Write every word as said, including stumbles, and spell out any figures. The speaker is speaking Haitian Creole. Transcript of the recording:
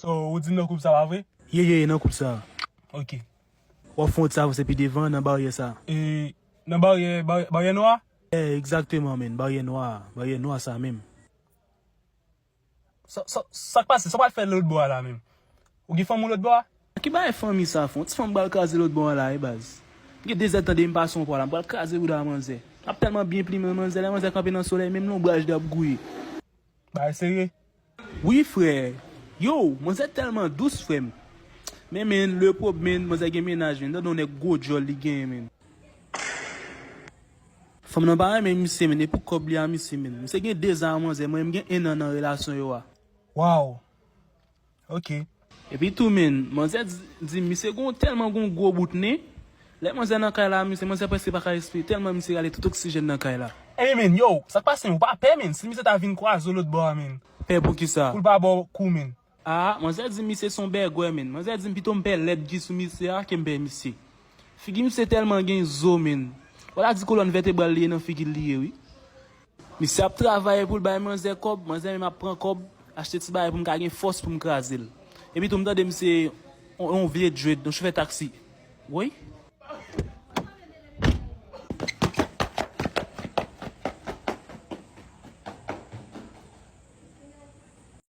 Oh, ou di m nan koup sa, pa vre? Ye, ye, ye, nan koup sa. Ok. W ap fè yon ti avanse pi devan nan baryè sa. E, nan baryè, baryè, baryè nwa? E, egzakteman, men, baryè nwa, baryè nwa sa menm. Sa, sa, sa k pase? Sa w pral fè lòt bò a la menm? Ou gen fanmi w lòt bò a? Ki bagay fanmi sa, fon? Ti fanm pral kraze lòt bò a la, e baz. M gen de zèdtan depi m pase yon pwa la, m pral kraze bouda manzè. M ap tèlman byen plimen manzè, lè manzè kanpe nan solèy, menm lonbraj li ap gouye. Bagay serye? Wi, frè. Yo, manzè tèlman dous, frè m. Men, men, le pwob, men, manzè gen mennaj, men. Tande yon nèg gwo djòl li genyen, men. Fanm nan pa renmen misye, men. E pou kòb li a misye, men. Misye gen de zan a manzè, mwen, m gen en an nan relasyon yo a. Waw. Ok. Epi tou, men, manzè di, di misye gon tèlman gon gwo bout nen. Lè manzè nan kay la, misye, manzè prèske pa ka respire, tèlman misye rale tout oksijèn nan kay la. Ebyen, men, yo, sa k pase, men, ou pa pè, men, si misye ta vin kwaze w lòt bò a, men? Pè pou kisa? Pou l pa ba w kou, men. A, manzè di misye se yon bègwè, men. Manzè di m pito m pè lèd ki sou misye a ke m pè misye. Figi misye tèlman gen zo, men. Ou ta di kolòn vètebral li ye nan figi l li ye, wi. Misye ap travay pou l bay manzè kòb, manzè menm ap pran kòb, achte ti bagay pou m ka gen fòs pou m kraze l. Epi tou, m tande misye yon, yon vye dread, yon chofè taksi. Woy,